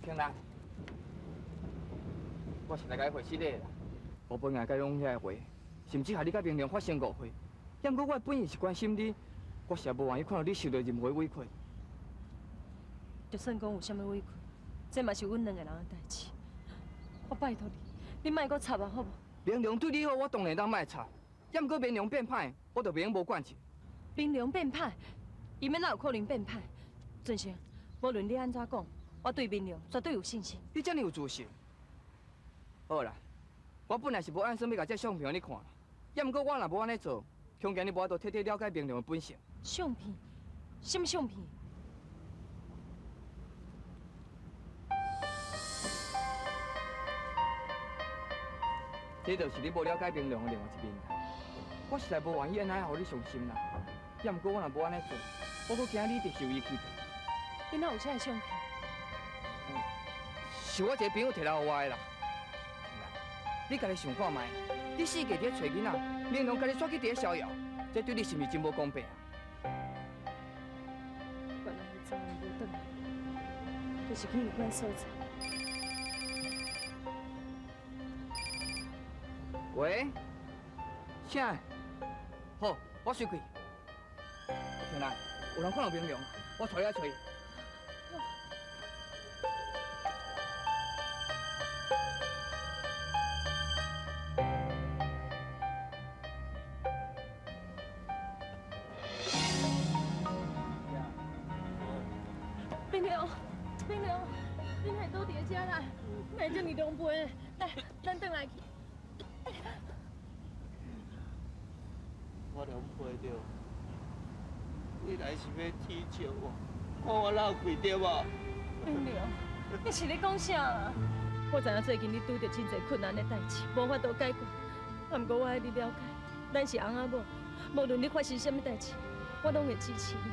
庆蘭，我是來共你回失禮啦。我本來共你講遐个話，甚至害你佮明良發生誤會。也毋過我的本意是關心你，我實在無願意看到你受到任何委屈。就算講有啥物委屈，這嘛是阮兩个人的代誌。我拜託你，你莫閣插啊，好無？明良對你好，我當然當莫插。也毋過明良變歹，我就袂用無管制。明良變歹，伊欲哪有可能變歹？俊成，無論你按怎講，我對明良絕對有信心。你遮爾有自信？好啦，我本來是無按算欲共這相片予你看，也毋過我若無按呢做，恐驚你無法度徹底了解明良的本性。相片？啥物相片？這就是你無了解明良的另外一面。我實在無願意按呢予你傷心啦。也毋過我若無按呢做，我閣驚你一直受伊欺騙。你哪有這个相片？是我一個朋友提來予我的啦。你家己想看覓，你四界佇咧揣囡仔，明良家己煞去佇咧逍遙，這對你是毋是真無公平啊？原來彼查某人無轉來，就是去彼款所在。喂，啥？好，我隨開。慶蘭，有人看到明良，我帶你去揣伊。明良，明良，你哪會倒佇咧遮啦？哪會這麼狼狽？來，咱轉來去。我狼狽著，你來是欲恥笑我，看我落氣對無？明良，你是咧講啥啊？我知影最近你拄著真濟困難的代誌，無法度解決。啊，毋過我愛你了解，咱是翁仔某，無論你發生啥物代誌，我攏會支持你。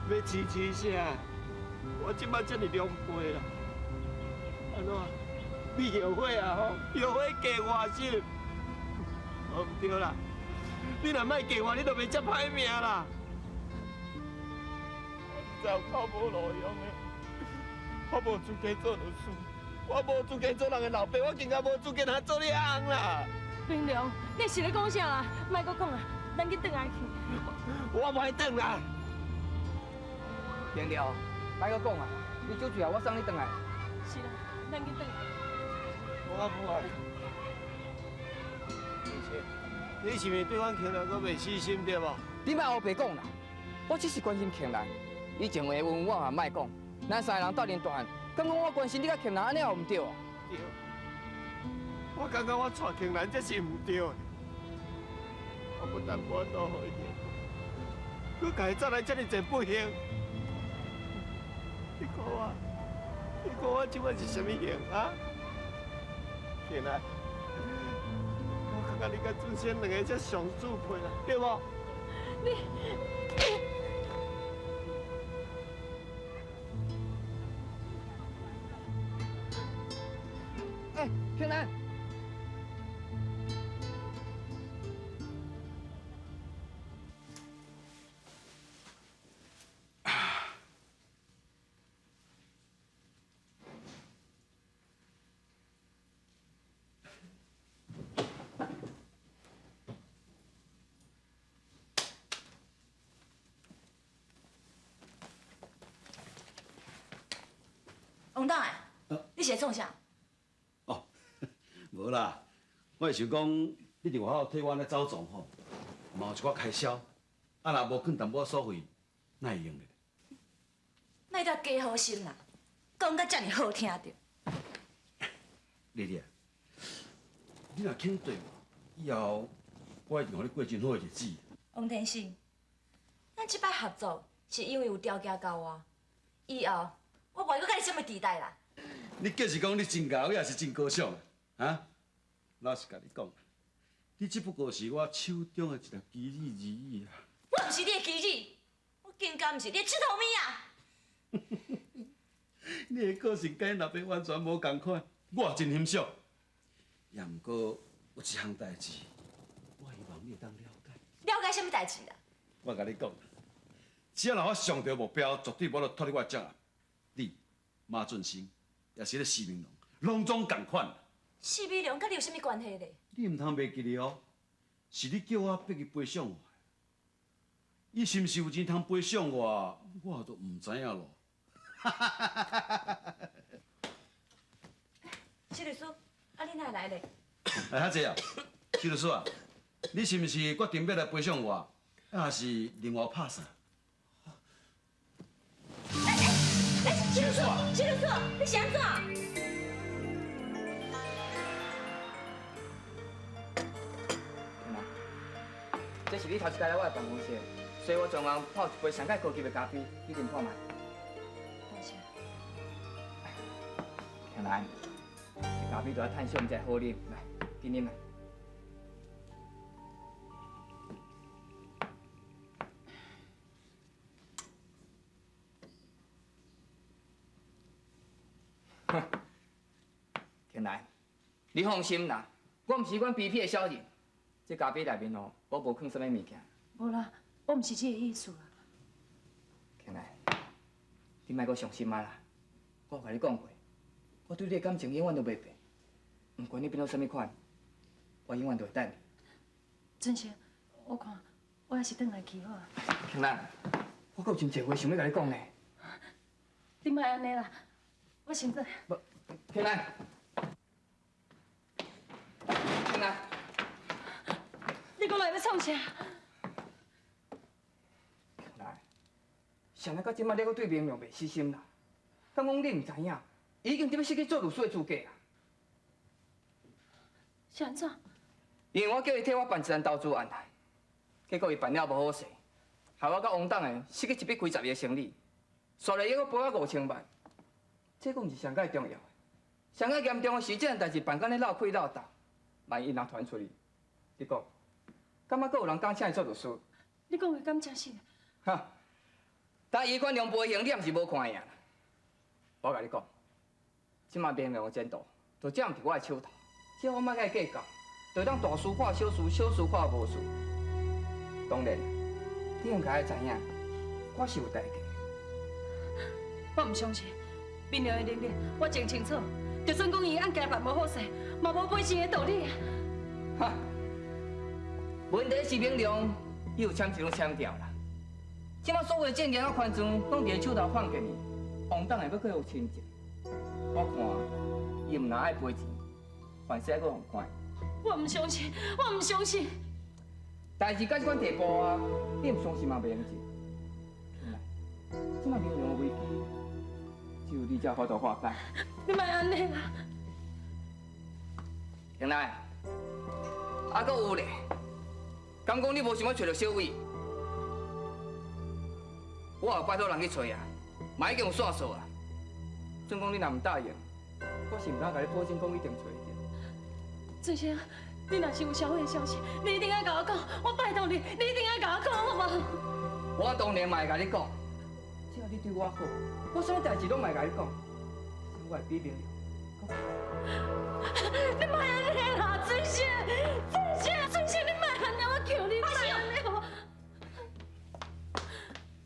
欲支持啥？我這擺這麼狼狽啦，按怎？你後悔啊吼？後悔嫁我是？無毋對啦，你若莫嫁我，你就袂這歹命啦。我實在有夠無路用的，我無資格做律師，我無資格做人的老爸，我更加無資格通做你的翁啦。明良，你是咧講啥啊？莫閣講啊，咱緊轉來去。我無愛轉啦。明良，莫閣講啊！你酒醉啊，我送你轉來。是啦，咱緊轉來。我無愛。你是毋是對阮慶蘭閣袂死心對無？你莫烏白講啦！我只是關心慶蘭，以前的話我嘛莫講。咱三個人鬥陣大漢，敢講我關心你佮慶蘭，按呢也毋對啊？對。我感覺我娶慶蘭這是毋對的。我不但無法度予伊幸福，閣共伊走來這爾濟不幸。你看我，你看我這擺是啥物形啊？慶蘭，我感覺你佮祖先兩个才上相配啦，對無？你，欸，慶蘭。王董的，你是咧創啥？哦，無啦，我是想講，你佇外口替我按呢走傱吼，嘛有一寡開銷，啊若無囥淡薄仔所費，哪會用咧？莫遮假好心啦，講甲遮爾好聽著。麗麗，你若肯綴我，以後我一定予你過真好的日子。王天生，咱這擺合作是因為有條件交換，以後我無愛閣佮你啥物期待啦。你假是講你真𠢕，你也是真高尚啊？老實共你講，你只不過是我手中的一粒棋子而已啊！我毋是你的棋子，我更加毋是你的𨑨迌物仔。你的個性佮恁老爸完全無仝款，我也真欣賞。也毋過有一項代誌，我希望你會當了解。了解啥物代誌啦？我共你講，只要若我上著目標，絕對無法度脫離我的掌握。你马俊生，也是咧施明龙，拢总仝款。施美龙佮你有啥物关系咧？你毋通袂记得哦，是你叫我逼伊赔偿我。伊是毋是有钱通赔偿我？我都毋知影咯。施律师，啊你哪会来咧？哎，遐济啊，施律师啊，你是毋是决定欲来赔偿我，抑是另外拍算？哎，施律师，施律师，你是按怎？来，这是你头一摆来我的办公室，所以我专门泡一杯上盖高级的咖啡，你啉看觅。多谢。听来，这咖啡都要趁烧，才会好啉。来，紧啉来。天来，你放心啦，我毋是阮卑鄙的小人。这咖啡内面哦，我无放啥物物件。无啦，我毋是这个意思啦。天来，你莫阁伤心啊啦！我有共你讲过，我对你的感情永远都袂变。不管你变做啥物款，我永远都会等你。俊生，我看我还是转来去好啊。天来，我阁有真济话想欲共你讲呢。你莫按呢啦，我先转。无，天来，天来，你讲来欲创啥？天来，啥人到这摆你阁对明亮袂死心啦？敢讲你毋知影，伊已经伫欲失去做律师的资格啊！是按怎？因为我叫伊替我办一单投资案啦，结果伊办了无好势，害我佮王董的失去一笔几十亿的生意，煞来犹阁赔我5000万。这阁毋是上盖重要的，上盖严重的是这件代志办甲呢闹开闹大，万一若传出去，你讲，敢犹阁有人敢请伊做律师？你讲的敢真实？哈，但伊款两倍刑，你也毋是无看赢啦。我共你讲，这摆明亮的前途就掌伫我的手头，只要我莫佮伊计较，就当大事化小事，小事化无事。当然，你应该知影，我是有代价。我毋相信，明亮的能力我真清楚。就算讲伊案件办无好势，嘛无赔钱的道理啊。哈，问题是明亮，伊有签钱拢签掉啦。这摆所有的证言佮权状，拢伫伊手头放着呢。王董会欲阁有亲情，我看伊毋若爱赔钱，凡事爱阁放宽。我毋相信，我毋相信。代志到这款地步啊，你毋相信嘛袂用紧。来，这摆明亮的危机，只有你才有法度化解。你莫按呢啦。兄弟，啊，阁有咧，敢讲你无想欲揣著小伟？我也拜托人去揣啊，嘛已经有线索啊。准讲你若毋答应，我是毋敢共你保证讲一定揣得著。俊生，你若是有小伟的消息，你一定爱共我讲，我拜托你，你一定爱共我讲，好无？我当然嘛会共你讲，只要你对我好，我啥物代志拢嘛会共你讲。我会比明亮。你莫按呢啦，俊生，俊生，俊生，你莫按呢，我求你，莫按呢。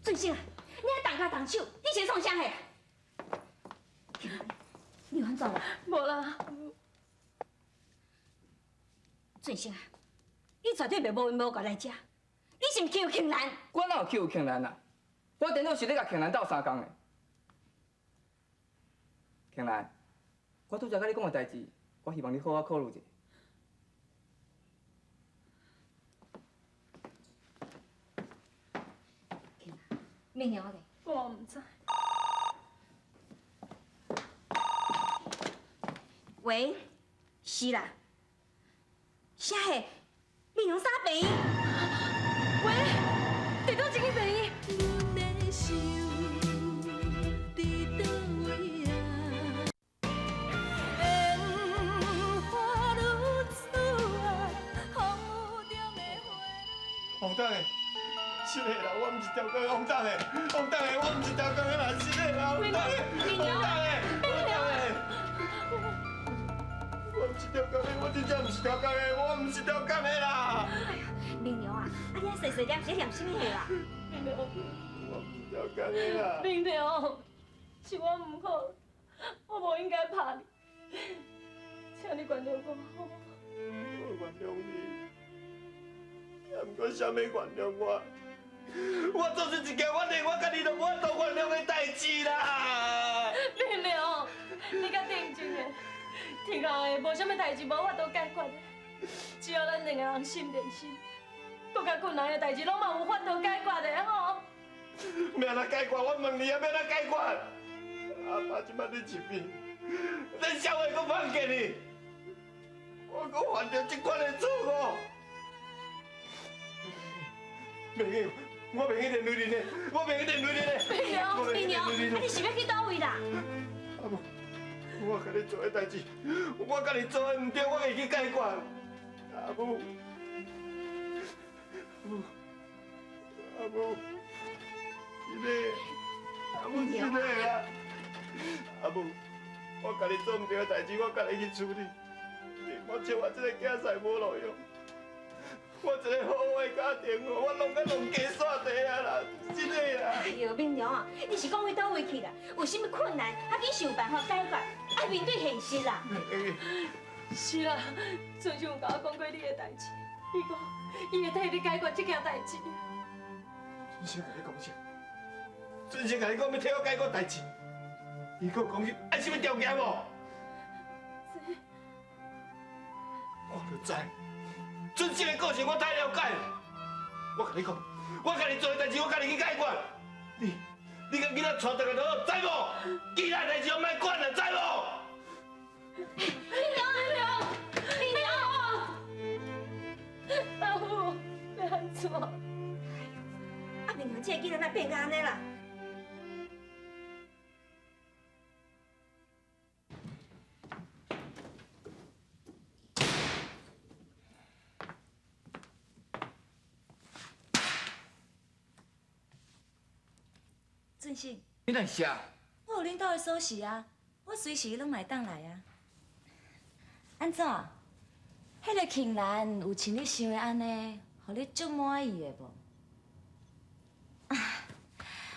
俊生，你爱动跤动手，你是创啥货？你有按怎无？无啦。俊生啊，你绝对袂无缘无故来遮，你是毋欺负庆兰？我哪有欺负庆兰啊？我电脑是咧共庆兰斗相共的。庆兰，我拄才佮你讲的代志，我希望你好好考虑一下。明亮咧？我毋知。喂，是啦。啥货？明亮啥病院？喂，伫佗一间病院？王董的，是的啦，我毋是调工，王董的，王董的，我毋是调工的啦，是的啦，王董的，王董的，王董的，我毋是调工的，我真正毋是调工的，我毋是调工的啦。哎呀，明娘啊，啊你细细念是念啥物货啦？明娘，我毋是调工的啦。明娘，是我毋好，我無應該拍你，請你原諒我，好無？我原諒你，也毋過啥物原諒我？我做出一件我連我家己都無法度原諒的代誌啦！明良，你較定靜的，天下的無啥物代誌無法度解決的，只要咱兩個人心連心，閣較困難的代誌攏嘛有法度解決的吼。欲按怎解決？我問你啊，欲按怎解決？阿爸這擺佇這邊，恁小慧閣放過你，我閣犯著這款的錯誤。袂去，我袂去連累恁的，我袂去連累恁的。明良，明良，你是欲去佗位啦？阿母，我共你做的代誌，我家己做的毋對，我會去解決。阿母，阿母，阿母，真的，阿母真的啊！阿母，我家己做毋對的代誌，我家己去處理。你莫笑我這个囝婿無路用。我一个好好的家庭哦，我弄甲弄家煞地啊啦，真的啦。哎呦，明良啊，你是講去佗位去啦？有啥物困難，較緊想辦法解決，愛面對現實啦。是啦，春生有共我講過你的代誌，伊講伊會替你解決這件代誌。春生共你講啥？春生共你講欲替我解決代誌，伊閣講伊愛啥物條件無？我就知。春生的個性我太了解，我共你講，我家己做的代誌，我家己去解決。你共囡仔帶轉來就好，知無？其他代誌我莫管啦，知無？明良，明良，明良，阿母，欲按怎？阿明良，這个囡仔哪變甲按呢啦？俊生，你哪是啥？我有恁兜的鎖匙啊，我隨時攏會當來啊。按怎？彼個慶蘭有像你想的按呢，予你足滿意的無？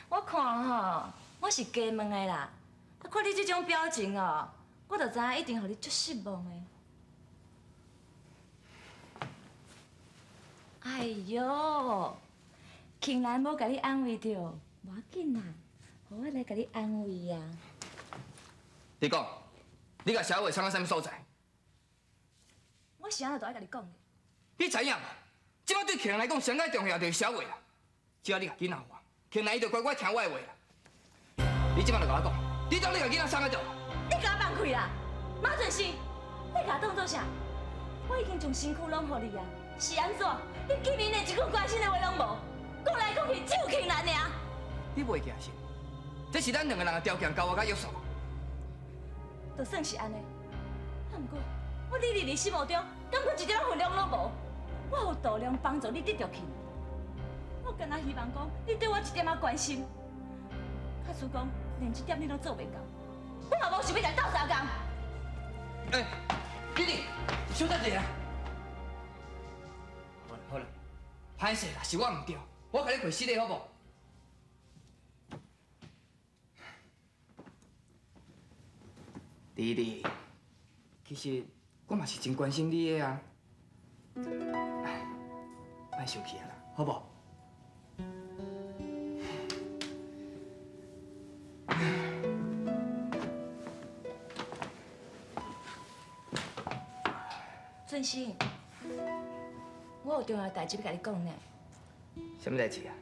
我看吼，我是加問的啦。啊，看你這種表情哦，我就知影一定予你足失望的。哎喲，慶蘭無共你安慰著。無要緊啦，予我來共你安慰啊！你講，你共小偉藏佇啥物所在？我是按怎都愛共你講的。你知影無？這擺對客人來講，上蓋重要就是小偉啦。只要你共囡仔還，客人伊就乖乖聽我的話啦。你這擺就共我講，你到底共囡仔送佇佗？你共我放開啦！馬俊生，你共我當做啥？我已經將身軀攏予你啊，是按怎？你竟然連一句關心的話攏無，講來講去只有慶蘭爾。你袂驚是？這是咱兩個人的條件，交我佮約束。就算是按呢，啊，毋過我你佇你心目中，感覺一點仔份量攏無。我有大量幫助你得著慶，我敢若希望講你對我一點仔關心。假使講連這點你攏做袂到，我嘛無想欲共你鬥相共。欸，弟弟，小等一下。好啦好啦，歹勢啦，是我毋對，我共你賠失禮好無？弟弟，其實我嘛是真關心你的啊，莫生氣啊啦，好無？俊生，我有重要代誌欲共你講呢。啥物代誌啊？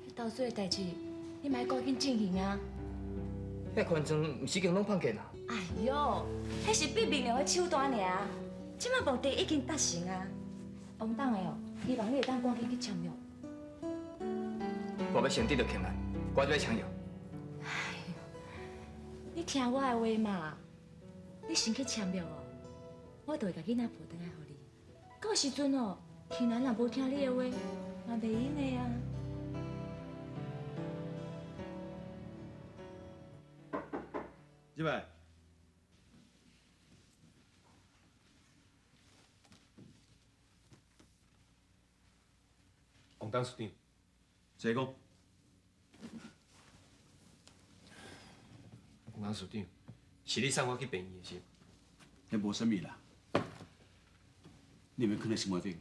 彼投資的代誌，你嘛愛趕緊進行啊！彼款裝毋是已經攏放見啊？哎喲，彼是逼明良的手段爾，這擺目的已經達成啊！王董的哦，希望你會當趕緊去簽約。我欲先得著慶蘭，我才欲簽約。哎喲，你聽我的話嘛，你先去簽約哦，我就會共囡仔抱轉來予你。到時陣哦，慶蘭若無聽你的話，嘛袂用的啊。入來。王董事長，坐講。王董事長，是你送我去病院的是？那无啥物啦，你免囥佇心肝顶。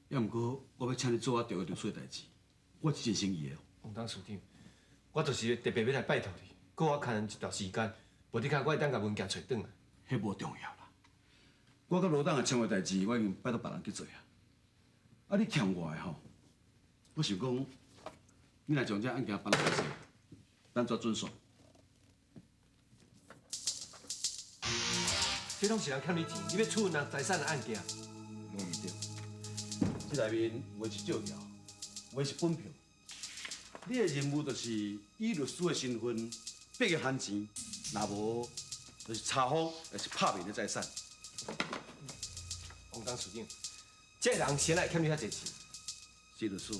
抑毋过，我欲请你做我调个律师的代志，我是真诚意的。王董事长，我就是特别欲来拜托你，阁我牵一段时间，无你看我会当共文件揣转来。彼无重要啦，我佮罗董的签约代志，我已经拜托别人去做啊。啊，你欠我的吼，我想讲，你若将这案件办好势，咱做准数。这拢是人欠你钱，你欲处分人财产的案件，无毋对。这内面有的是借条，有的是本票。你的任务就是以律师的身份逼伊还钱，若无就是查封，抑是拍卖的财产。王董事长，这个人谁来欠你遐济钱？是律师，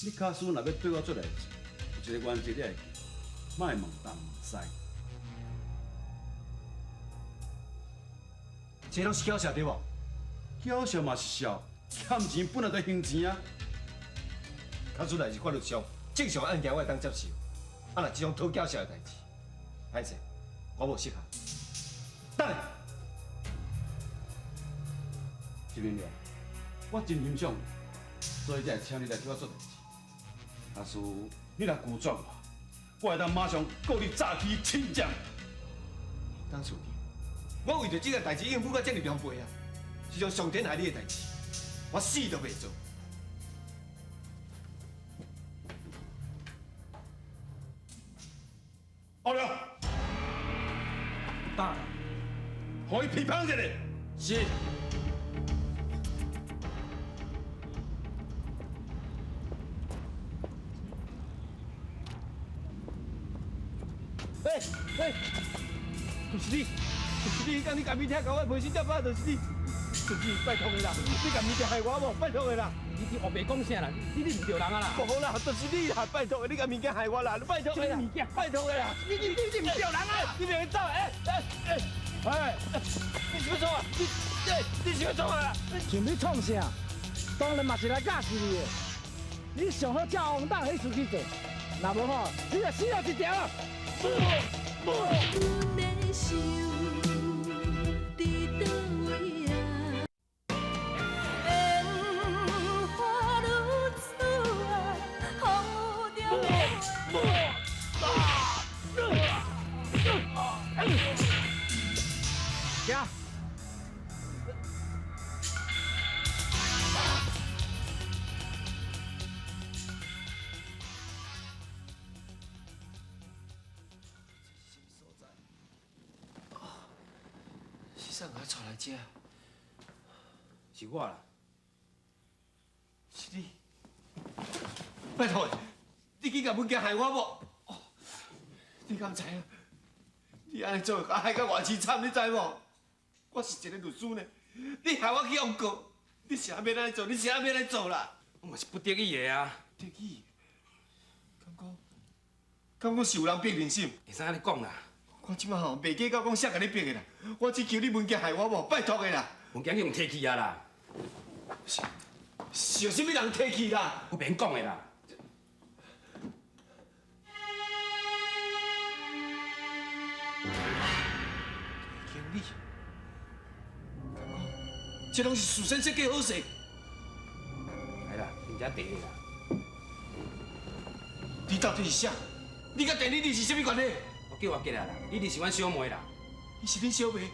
你假使若欲对我做代志，有一个原则你会记，莫问东问西。这拢是巧笑对无？巧笑嘛是笑，欠钱本来就还钱啊。假使若是法律上正常案件，我会当接受。啊，若这种讨巧笑的代志，歹势，我无适合。等下，陈明亮，我真欣赏你，所以才会请你来替我做代志。假使你若拒绝我，我会当马上告你诈欺侵占。董事长，我为著这件代志应付到这么狼狈啊，是从上天害你的代志，我死都袂做。奥良，大，予伊批判一下。是。喂喂，就是你，就是你，彼工你共物件共我陪审接拍，就是你，就是拜托的啦，你共物件害我无？拜托的啦。你你乌白讲啥啦？你你毋对人啊啦！无啦，就是你啦，拜托的，你共物件害我啦，拜托的啦，拜托的啦，你你你你毋对人啊！你别走，哎哎哎哎，你是欲创啊？你你是欲创啊？想欲创啥？当然嘛是来教示你的。你上好照王董彼事去做，若无吼，你就死路一条。行。是啥人带来这？是我啦。是你。拜托，你去共物件害我无？你敢知影？你按呢做，害到偌凄惨，你知无？我是一个律师呢，你害我去予告，你是按欲按呢做？你是按欲按呢做啦？我嘛是不得已的啊。得已？敢讲？敢讲是有人逼人心？会使按呢讲啦。我这马吼袂计较讲谁共你逼的啦，我只求你文件害我无，拜托的啦。文件已经提去啊啦。是，是有啥物人提去啦？我免讲的啦。经理，这拢是事先设计好势。来啦，啉遮茶啦。你到底是谁？你佮郑丽丽是啥物关系？我叫阿杰啦，丽丽是阮小妹啦。伊是恁小妹？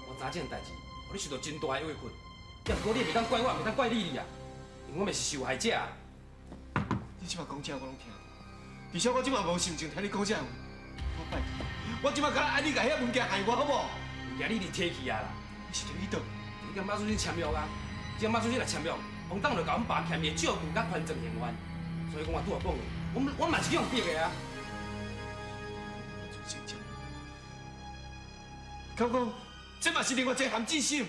我知这件代志，予你受到真大的委屈。也毋过你也袂当怪我，也袂当怪丽丽啊，因为我嘛是受害者。你这马讲这我拢听，而且我这马无心情听你讲这话。我拜托，我这马敢若爱你共遐物件害我好无？物件你伫提去啊啦。你是伫去佗？你佮马主任签约啊，这马主任来签约，王董就共阮爸欠的借据佮还赠还完，所以讲我拄仔讲的，我嘛是去予逼的啊。敢讲，这嘛是另外一个陷阱心。